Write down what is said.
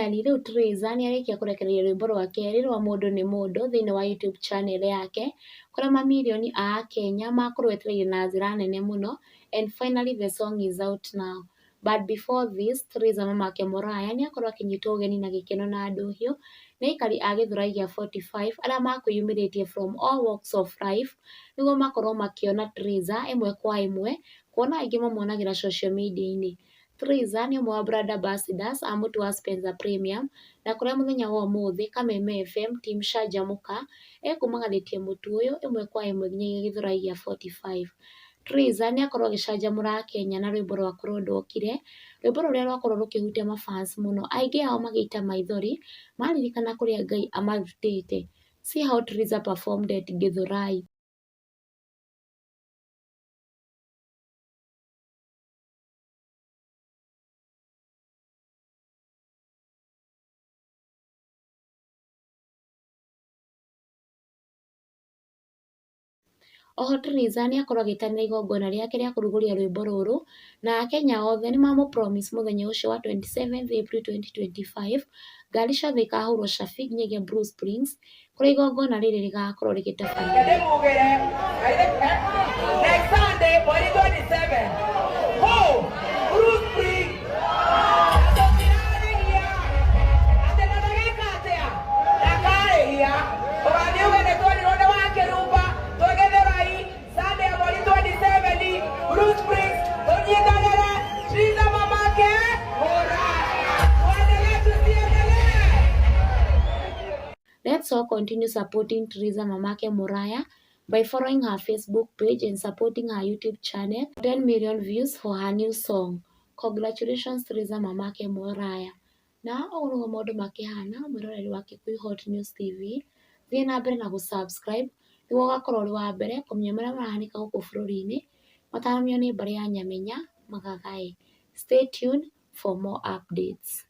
Finally rĩu Triza nĩarĩkia kũrekereria rwĩmbo rwa kerĩ rwa mũndũ nĩ mũndũ thĩinĩ wa YouTube channel yake, kũrĩa mamirioni a akenya makorwo etereire na njĩra nene mũno and finally the song is out now. But before this, Triza mamake Muraya nĩakorwo akĩnyitwo ũgeni na gĩkeno na ndũhiũ nĩ aikari a Gĩthũrai gĩa 45 arĩa makwĩyumĩrĩtie from all walks of life nĩguo makorwo makĩona Triza ĩmwe kwa ĩmwe kuona aingĩ mamuonagĩra social media-inĩ. Triza nĩ ũmwe wa brand ambassadors a mũtu wa Spencer Premium na kũrĩa mũthenya wa ũmũthĩ Kameme FM team Canjamũka ĩkumagarĩtie mũtu ũyũ ĩmwe kwa ĩmwe nginyagia Gĩthũrai gĩa 45. Triza nĩ akorwo agĩcanjamũra Akenya na rwĩmbo rwa Korwo Ndokire, rwĩmbo rũrĩa rwakorwo rũkĩhutia mafans mũno, aingĩ ao magĩita maithori maririkana kũrĩa Ngai amarutĩte. See how Triza performed at Gĩthũrai. Oho Triza nĩ akorwo agĩtanĩra igongona rĩake rĩa kũrugũria rwĩmbo rũrũ na akenya othe nĩ mamũ promise mũthenya ũcio wa 27 April 2025 ngari ciothe ikahũrwo cabi nginyagia Blue Springs kũrĩa igongona rĩrĩ rĩgakorwo rĩgĩtabanio. Ndĩmugĩre next Sunday mweri 27 kũ Blue Spring tũtirarĩhia atĩ na ndagĩka atĩa ndakarĩhia ũgathiĩ uge nĩ twerirwo nĩ wa kĩrumba twĩ Gĩthũrai Sunday ya mweri 27 Blue Springs tũnyitanĩre Triza mamake Muraya tuendelee tusiendelee. Let's all continue supporting Triza Mamake Muraya by following her Facebook page and supporting her YouTube channel. 10 million views for her new song. Congratulations Triza Mamake Muraya. Na ũguo nĩguo maũndũ makĩhana mwĩroreri wa Kikuyu Hot News TV. Thiĩ na mbere na gũ-subscribe nĩguo ũgakorwo ũrĩ wa mbere kũmenya marĩa marahanĩka gũkũ bũrũri-inĩ mataramenywo nĩ mbarĩ ya Nyamenya Magagaĩ. Stay tuned for more updates.